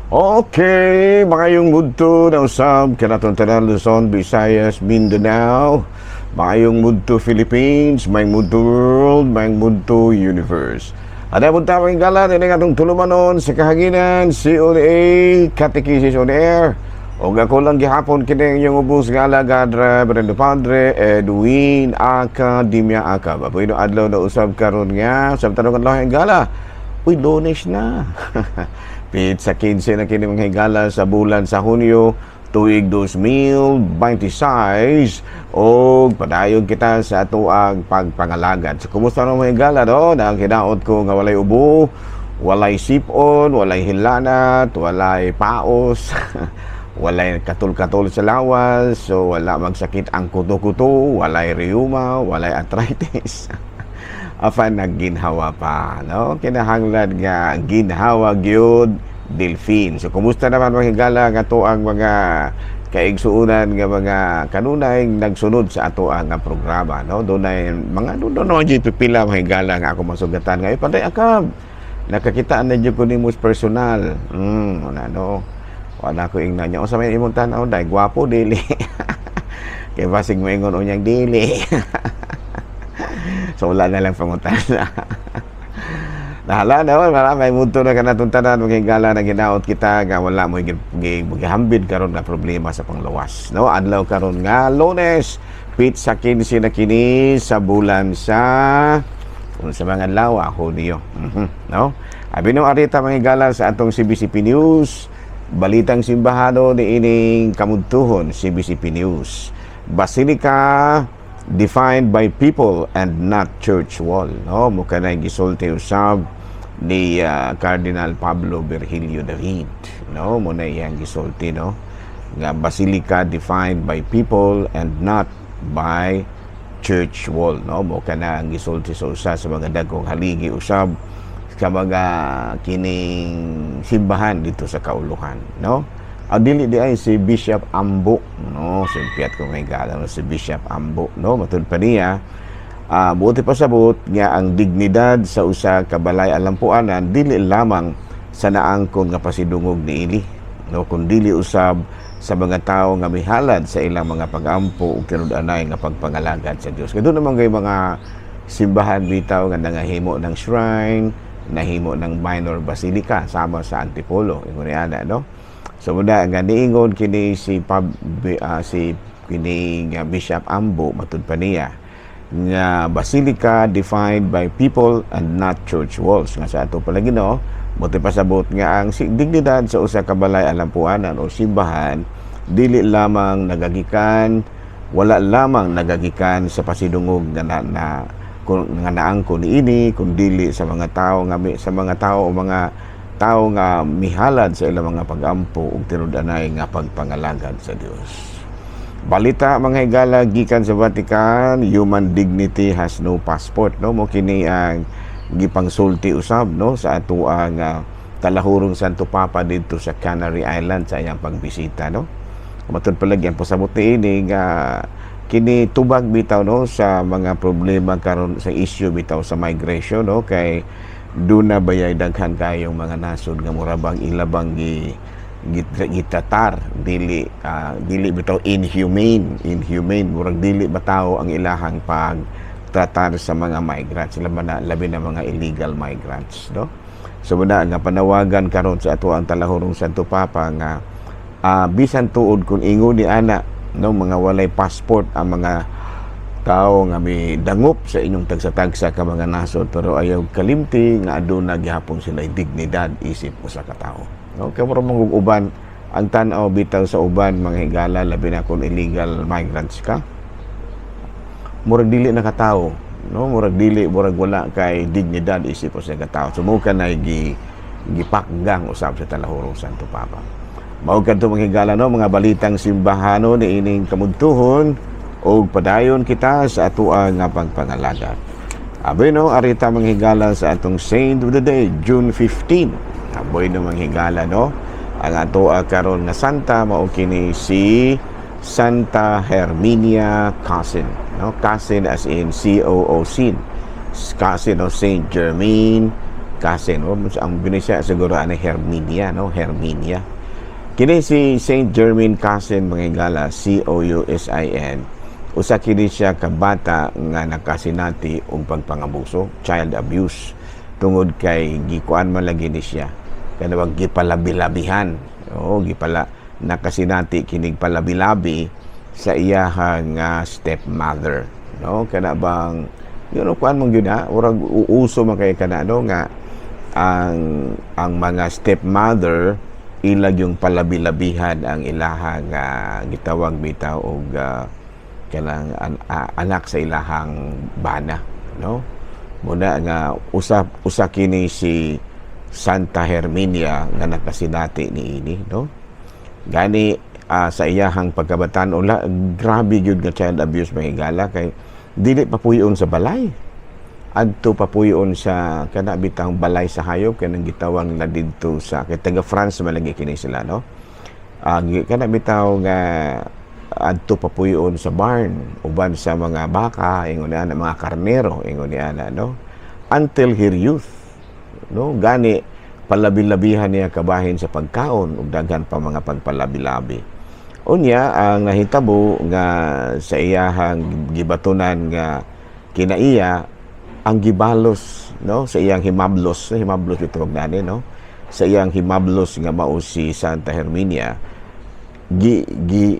Okay, maayong mudto na usab kanatong tanan, Luzon, Visayas, Mindanao. Maayong mudto, Philippines, maayong mudto, world, maayong mudto, universe. Ada punta mga higala, ini atong tulumanon sa kahanginan, COA, Catechesis on Air. O ako lang gihapon kini inyong ubos nga alagad, Reverendo Padre Edwin Academia Acab. Apoy no adlaw na usab karon nga sa tanong adlaw, higala. Uy, Lunes na. Petsa 15 na kini, mga higala, sa bulan sa Hunyo, tuig 2026, og padayon kita sa atoang pagpangalagad. So kumusta na, mga higala, no? Na ang hinaot ko nga walay ubo, walay sipon, walay hilanat, walay paos, walay katul-katul sa lawas, so wala magsakit ang kuto-kuto, walay rheuma, walay arthritis. Apan nagginhawa pa, no? Kinahanglan nga ginhawa gyud, delphine. So kumusta naman, mga higala, nga ato ang mga kaigsuonan nga mga kanunay nagsunod sa ato ang nga programa, no? Dunay mga doon no pipila, mga higala, nga ako masugatan nga, "Eh, Padre Acab, nakakitaan na jud ko nimo personal." Ano, wala ko ingnan niya, "Unsa may imong tan-aw dai, gwapo dili?" Kay basig moingon unyang dili. So wala na lang pangutana. Nahala na, marami mudto na kanatong tanan, mga higala, na ginaot kita nga wala mo gihambit karon nga problema sa panglawas. No, adlaw karon nga Lunes, petsa 15 na kini sa bulan sa kung sa mga adlaw, Hunyo. No? Abi no arita, mga higala, sa atong CBCP News, balitang simbahano ni ining kamudtuhon, CBCP News. Basilica defined by people and not church wall, no? Mo kanay gisulti usab ni Cardinal Pablo Virgilio David, no? Mo na iyang gisulti, no, nga basilica defined by people and not by church wall, no? Mo kana ang gisulti sa usa sa mga dagkong haligi usab sa mga kining simbahan dito sa Kauluhan, no? Ang dili di ay si Bishop Ambo, no? Simpiat ko may gala, no? Si Bishop Ambo, no? Matud pa niya, buti pasabot nga ang dignidad sa usa ka balay alampuanan dili lamang sa naangkon nga pasidungog niini, no, kun dili usab sa mga tawo nga mihalad sa ilang mga pag-ampo ug tinud-anay nga pagpangalagad sa Dios. Kay doon naman kay mga simbahan bitaw nga nangahimo ng shrine, nahimo ng minor basilica sama sa Antipolo, ingon ni ana, no? So muna nga niingon kini si Pab, si kini nga Bishop Ambo, matud pa niya nga basilica defined by people and not church walls, nga sa ato palagi, no, buti pasabot nga ang dignidad sa usa ka balay alampuanan o simbahan dili lamang nagagikan, wala lamang nagagikan sa pasidungog nga na, na kung nga naangkon niini, kun dili sa mga tao nga sa mga tao o mga tao nga mihalad sa ilang mga pag-ampo ug tinud-anay nga pagpangalagad sa Dios. Balita, mga higala, gikan sa Vatican, human dignity has no passport, no? Mo kini ang gipangsulti usab, no, sa atoang talahurong Santo Papa didto sa Canary Island sa iyang pagbisita, no? Matud palagi ang pasabot niini nga kini tubag bitaw, no, sa mga problema karon sa issue bitaw sa migration, no, kay duna bayay daghan kayong mga nasod nga mura bang ilabang gi gitratar dili dili bitaw inhumane inhumane, murag dili batawo ang ilahang pag tratar sa mga migrants, sila man na, labi na mga illegal migrants, no? So muna nga panawagan karon sa ato ang talahurong Santo Papa nga bisan tuod kung ingon ni ana, no, mga walay passport ang mga tao nga mi dangop sa inyong tagsa-tagsa ka mga nasod, pero ayaw kalimti nga aduna gihapon sila dignidad isip usa ka tawo, no? Kay mura man uban ang tan-aw bitaw sa uban, mga higala, labi na kung illegal migrants ka, murag dili na katawo, no? Murag dili, murag wala kay dignidad isip usa ka tawo. So mo kanay gi gipakgang usab sa talahurong Santo Papa. Mao kadto, mga higala, no, mga balitang simbahano ni ining kamudtuhon ug padayon kita sa atoang nga pagpangalagad. Aboy no, arita, mga higala, sa atong Saint of the Day, June 15. Aboy no, mga higala, no. Ang atoa karon nga santa mao kini si Santa Herminia Caussin, no? Caussin as in C O O C. Caussin o Saint Germain. Cousin, no? Ang Binisaya siguro ani Herminia, no? Herminia. Kini si Saint Germain Cousin, mga higala, Cousin. Usa kini siya ka bata nga nakasinati og pagpangabuso, child abuse, tungod kay gikuan man lagi ni siya. Kanang gipalabi-labihan. Oo, gipala nakasinati kinig palabi-labi sa iyahang nga stepmother. No, kana bang kuan mong gyud ha, urag uuso man kay kana, no, nga ang mga stepmother ilag yung palabi-labihan ang ilahang gitawag bitaw og kanang anak sa ilahang bana, no? Muna nga usa usa kini si Santa Herminia nga nakasinati niini, no? Gani sa iyahang pagkabataan, ula, grabe gyud nga child abuse, mga higala, kay dili papuyon sa balay, adto papuyon sa kana bitang balay sa hayop, kanang gitawag nila didto sa, kay taga France man lagi kini sila, no? Kana bitaw nga adto papuyon sa barn uban sa mga baka, ingon niya, mga karnero, ingon niya, no, until her youth, no? Gani palabi-labihan niya kabahin sa pagkaon ug daghan pa mga pagpalabi-labi. Unya ang nahitabo nga sa iyahang gibatunan nga kinaiya ang gibalos, no, sa iyang himablos, himablos ito nani, no, sa iyang himablos nga mao si Santa Herminia, gi gi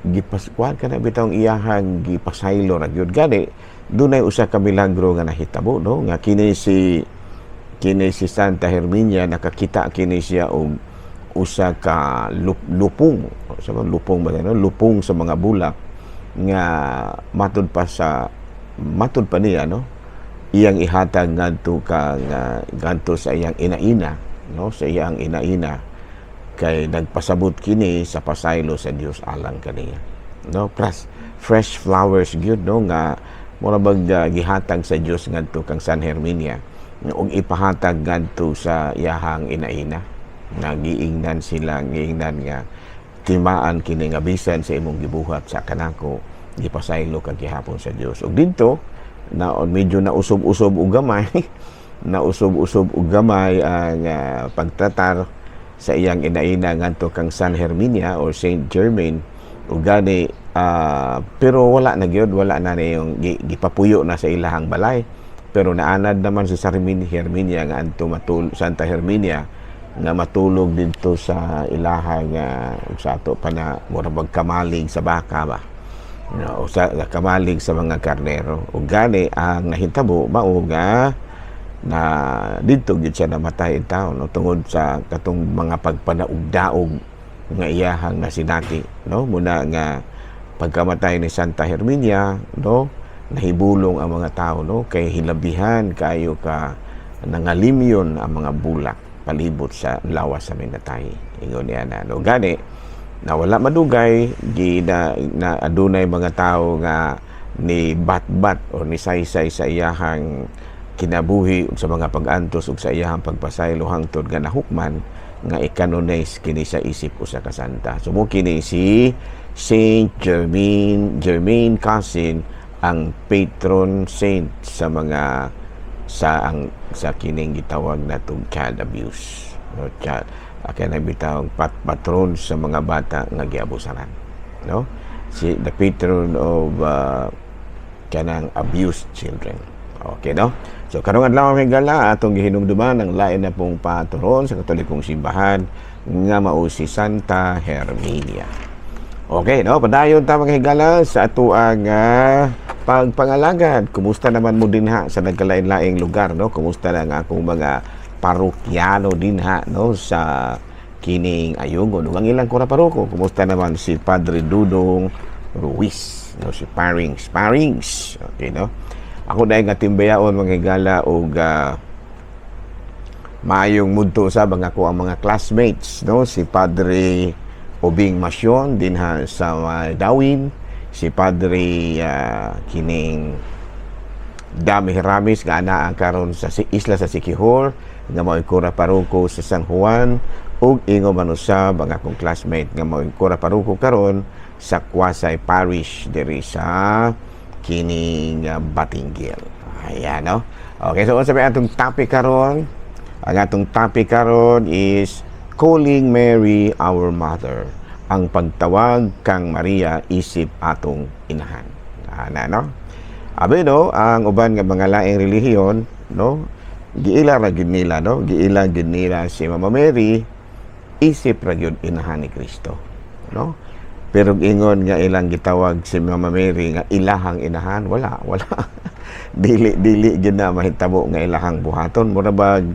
gipaskuan kana bitawng iyahang gipasaylo ra gyud. Gani dunay usa ka milagro nga nahitabo, no, nga kini si Santa Herminia nakakita kini siya og usa ka lupong sa mga lupong ba, no, lupong sa mga bulak nga matud pa niya, no, iyang ihatag ngadto sa iyang ina-ina, no, sa iyang ina-ina, kay nagpasabot kini sa pasaylo sa Dios alang kaniya, no? Fresh flowers gyud, no, nga mura bag gihatag sa Dios ngadto kang San Herminia ug ipahatag ngadto sa iyahang ina-ina. Nagiingnan sila, giingnan nga timaan kini nga bisan sa imong gibuhat sa kanako, gipasaylo kag gihapon sa Dios. Ug didto na medyo nausob-usob og gamay, nausob-usob og gamay ang pagtratar sa iyang ina-ina ngadto kang San Herminia or Saint Germain. Ug gani pero wala na gyud, wala na yung gipapuyo na sa ilahang balay, pero naanad naman si Sarmin Herminia nga adto matul Santa Herminia nga matulog didto sa ilahang sa ato pa na mura bag kamalig sa baka ba, no, o sa kamalig sa mga karnero. Ug gani ang nahitabo mao nga na didto gyud siya namatay in town, no, tungod sa katong mga pagpanaugdaog nga iyahang nasinati, no? Muna nga pagkamatay ni Santa Herminia, no, nahibulong ang mga tao, no, kay hilabihan kayo ka nangalimyon ang mga bulak palibot sa lawas sa minatay, ingon niya na, no? Gani na wala madugay gi na adunay mga tao nga ni batbat o ni saysay sa iyahang kinabuhi ug sa mga pag-antos ug sa iyahang pagpasaylo hangtod nga nahukman nga i-canonize kini sa isip usa ka santa. So mo kini si Saint Germain Germain Cousin, ang patron saint sa mga sa ang sa kining gitawag natong child abuse, no? Child kaya bitawng patron sa mga bata nga giabusaran, no? Si the patron of kanang abused children. Okay, no? So karong adlaw, mga higala, atong gihinumduman ang lain na pong patron sa Katolikong Simbahan nga mao si Santa Herminia. Okay, no? Padayon ta, mga higala, sa atoang pagpangalagad. Kumusta naman mo dinha sa nagkalain-laing lugar, no? Kumusta na ang akong mga parokyano dinha, no, sa kining Ayungon ug ang ilang kura paroko? Kumusta naman si Padre Dudong Ruiz, no, si Parings Parings? Okay, no? Ako dahil nga timbayaon, mga higala, og maayong mudto sa ang ako ang mga classmates, no, si Padre Obing Masyon dinha sa Dawin, si Padre kining Dami Heramis nga anaa karon sa isla sa Siquijor nga mao'y kura paroko sa San Juan, ug ingon man usab ang akong classmate nga mao'y kura paroko karon sa Quasay Parish diri sa kining Batinguil. Ayan, no? Okay, so unsa may atong topic karon? Ang atong topic karon is "Calling Mary Our Mother." Ang pagtawag kang Maria isip atong inahan. Ana, no? Abi no, ang uban nga mga laing relihiyon, no, giila ra gyud nila, no? Giila gyud nila si Mama Mary isip ra gyud inahan ni Kristo, no? Pero ingon nga ilang gitawag si Mama Mary nga ilahang inahan, wala, wala. Dili dili gyud na mahitabo nga ilahang buhaton. Mura bag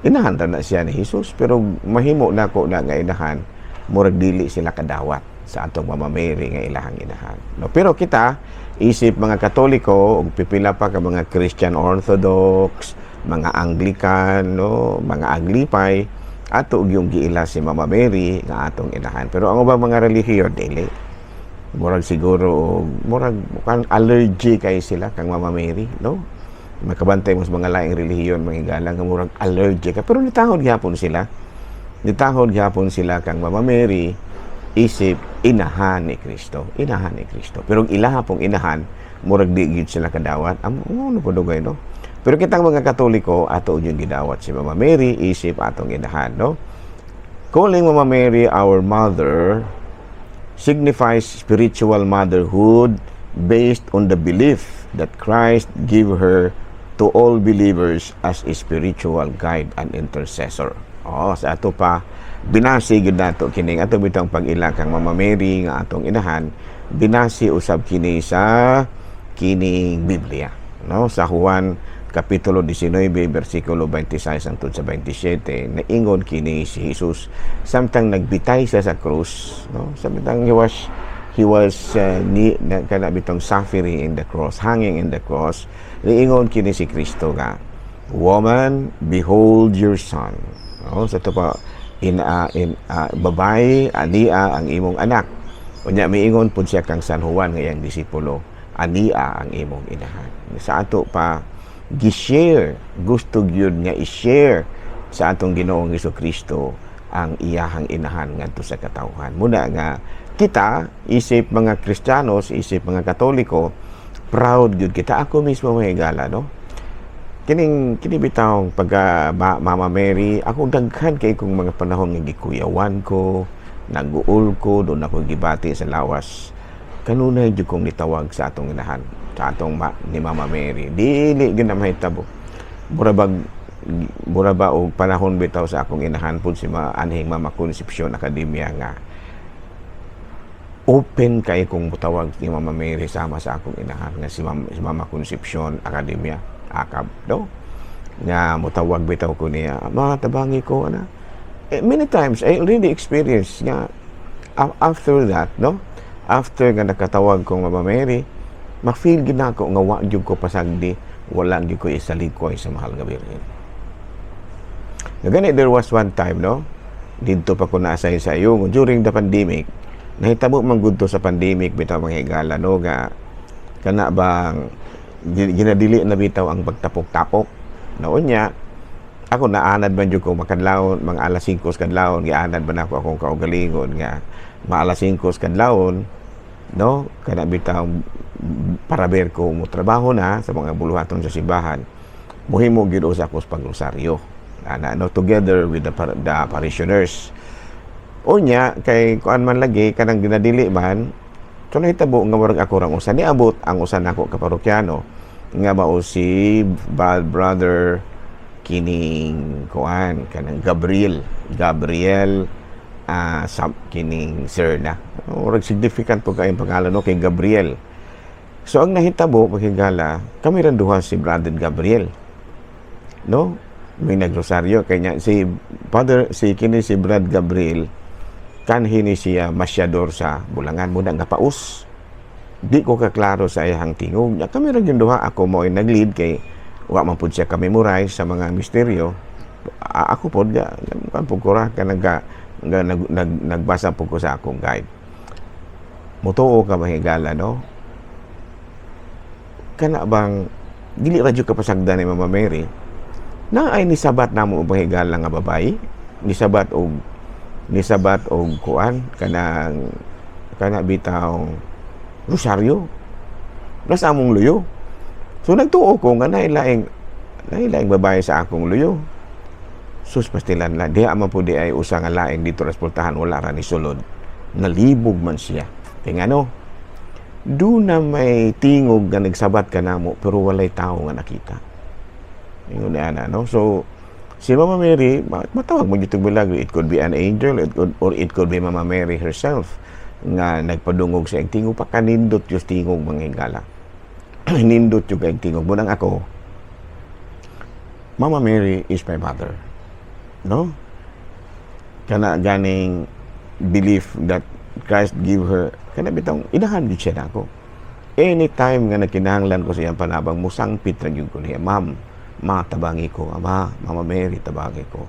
inahan ra na siya ni Jesus, pero mahimo nako na nga inahan, murag dili sila kadawat sa atong Mama Mary nga ilahang inahan. No, pero kita isip mga Katoliko ug pipila pa ka mga Christian Orthodox, mga Anglican, no, mga Aglipay, ato yung giila si Mama Mary nga atong inahan. Pero ang ubang mga relihiyon, dili. Murag siguro murag mukhang allergy kay sila kang Mama Mary, no? Makabantay mo sa mga laing relihiyon, mga higala, nga murag allergy ka. Pero nitahod gyapon sila. Nitahod gyapon sila kang Mama Mary isip inahan ni Kristo. Inahan ni Kristo. Pero ang ilaha pong inahan, murag di gyud sila kadawat. Amo ano po dugay, no? Pero kitang mga Katoliko, ato yung gidawat si Mama Mary isip atong inahan, no? Calling Mama Mary our mother signifies spiritual motherhood based on the belief that Christ gave her to all believers as a spiritual guide and intercessor. Oh, sa ato pa binasi gyud nato kining ato bitong pag-ila kang Mama Mary nga atong inahan, binasi usab kini sa kining Biblia, no? Sa Juan Kapitulo 19 bersikulo 26 hangtod sa 27, naingon kini si Jesus samtang nagbitay siya sa krus, no? Samtang he was ni na, kana bitong suffering in the cross, hanging in the cross, niingon kini si Kristo nga, "Woman, behold your son." No, sa ato pa in babae, ania ang imong anak. Unya miingon pud siya kang San Juan nga iyang disipulo, "Ania ang imong inahan." Sa ato pa gi-share, gusto gyud nga i-share sa atong Ginoong Kristo ang iyahang inahan ngadto sa katawhan. Muna nga kita isip mga Kristiyanos, isip mga Katoliko, proud gyud kita. Ako mismo, mga higala, no? Kining kini bitawng pagka Mama Mary, ako daghan kay kong mga panahon nga gikuyawan ko, naguol ko, doon ako gibati sa lawas. Kanunay jud kong nitawag sa atong inahan, sa atong ni Mama Mary. Dili gyud na mahitabo. Mura ba og panahon bitaw sa akong inahan pud si anhing Mama Concepcion Academia nga open kay kong mutawag ni Mama Mary sama sa akong inahan nga si Mama Concepcion Academia Akab, no, nga mutawag bitaw ko niya, "Ma, tabangi ko," ana. Eh, many times I already experienced nga after that, no, after nga nakatawag kong Mama Mary, ma-feel gid nako nga wa gyud ko pasagdi, wala gyud ko isalikoy sa Mahal nga Birhen. Nga gani there was one time, no, didto pa ko naasay sa iyo during the pandemic. Nahitabo man gud to sa pandemic bitaw, mga higala, no, nga kana bang ginadili na bitaw ang pagtapok-tapok na. Unya ako naanad man jud ko makadlawon mga alas 5 sa kadlawon. Gianad man ako akong kaugalingon nga maalas 5 sa kadlawon, no, kana bitaw para ber ko mo trabaho na sa mga buluhaton sa simbahan, muhimo gyud usa ko sa pagrosaryo ana, no, together with the parishioners. Unya kay kuan man lagi kanang ginadili man, so nahitabo nga murag ako rang usa. Niabot ang usa nako ka parokyano nga mao si bad brother kining kuan kanang Gabriel Gabriel sa kining sir na murag significant po kay pangalan, no, kay Gabriel. So ang nahitabo, maghigala, kami ran duha si Brother Gabriel, no, may nagrosaryo kay niya si Father si kini si Brad Gabriel, kanhi ni siya masyador sa Bulangan mo nga paus. Di ko kaklaro sa iyang tingog. Nya kami ra gyud duha, ako mo ay nag-lead kay wa man pud siya ka-memorize sa mga misteryo. Ako pod ga kan pud ko ra ka nagga nga nagbasa pud ko sa akong guide. Mutuo ka, mahigala, no, kana bang dili ra jud ka pasagdan ni Mama Mary na ay nisabat namo og mahigala nga babayi, nisabat og kuan kanang kana bitaw rosaryo nasa among luyo. So nagtuo ko nga nailaing babae sa akong luyo. Sus, pastilan la diha man pud ay usa nga laing dito ra sa pultahan, wala ra ni sulod, nalibog man siya kay ngano duna may tingog nga nagsabat kanamo pero walay tao nga nakita. Ingon ni ana, no? So si Mama Mary, matawag mo dito milagro. It could be an angel, it could, or it could be Mama Mary herself nga nagpadungog sa iyang tingog. Pakanindot yung tingog, mga higala, nindot yung kayong tingog mo nang ako. Mama Mary is my mother, no? Kana ganing belief that Christ give her, kana bitong inahan gyud siya nako. Anytime nga nagkinahanglan ko sa iyang panabang, musangpit ra gyud ko niya, "Ma'am, ma, tabangi ko. Ama, Mama Mary, tabangi ko."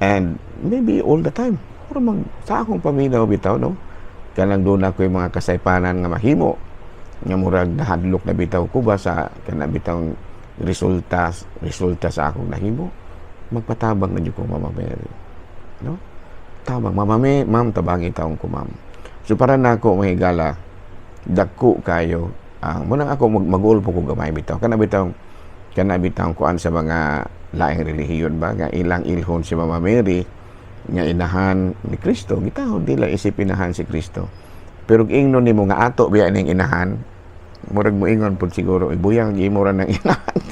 And maybe all the time, pero mag, sa akong paminaw bitaw, no, kanang duna ko yung mga kasaypanan nga mahimo nga murag nahadlok na bitaw ko ba sa kana bitaw resulta resulta sa akong nahimo, magpatabang na jud ko, "Mama Mary," no? "Tabang, Mama Mary, ma'am, tabangi taon ko, ma'am." So para nako, mga higala, dako kayo ang munang ako mag-ulpo ko gamay bitaw, kana bitaw kuan sa mga laing relihiyon ba nga ilang ilhon si Mama Mary nga inahan ni Kristo. Gitahod nila isip inahan si Kristo, pero ingnon nimo nga ato biya ning inahan, murag moingon pud siguro, ibuyang imo ra ng inahan.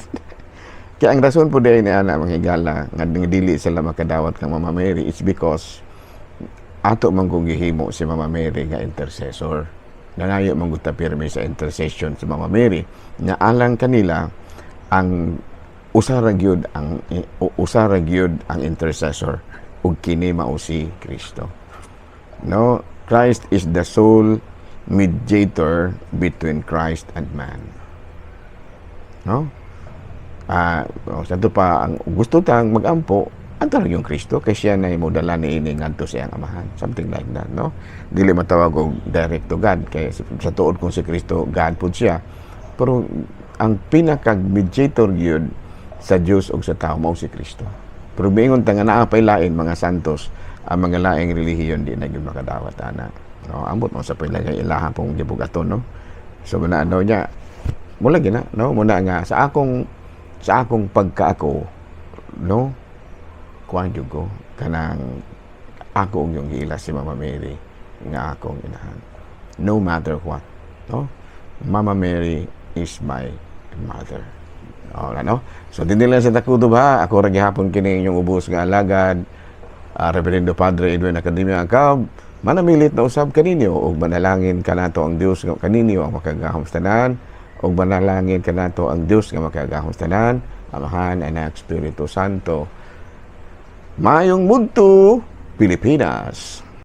Kaya ang rason po ni ana, mga higala, nga dili sila makadawat kang Mama Mary, it's because ato man kung gihimo si Mama Mary nga intercessor. Nangayo man gud ta pirmi sa intercession si Mama Mary nga alang kanila ang usara gyud ang intercessor ug kini mao si Kristo. No, Christ is the sole mediator between Christ and man. No? Ah, oh, sa pa ang gusto tang magampo, anto lang yung Kristo kay siya na mo dala ni ini ngadto sa iyang Amahan. Something like that, no? Dili matawag og direct to God kay sa tuod kung si Kristo, God pud siya. Pero ang pinaka mediator gyud sa Dios ug sa tao mao si Kristo. Pero miingon ta nga naa pay lain, mga santos, ang mga laing relihiyon di na gyud makadawat ana. No, ambot mo sa pila kay ilaha pong gibugaton, no? So muna ano niya, mula gina, no? Muna nga sa akong pagkaako, no? Kuan jud ko kanang ako ang yung giila si Mama Mary nga akong inahan. No matter what, no? Mama Mary is my mother. O, ano? So, dindi lang sa takutob ha. Ako ra gihapon kini inyong ubos nga alagad. Reverendo Padre Edwin Academia Angkab, manamilit na usab kaninyo ug manalangin kanato ang Dios nga kaninyo ang makagagahom sa tanan ug manalangin kanato ang Dios nga makagagahom sa tanan, Amahan, Anak, Espiritu Santo. Mayong mudto, Pilipinas.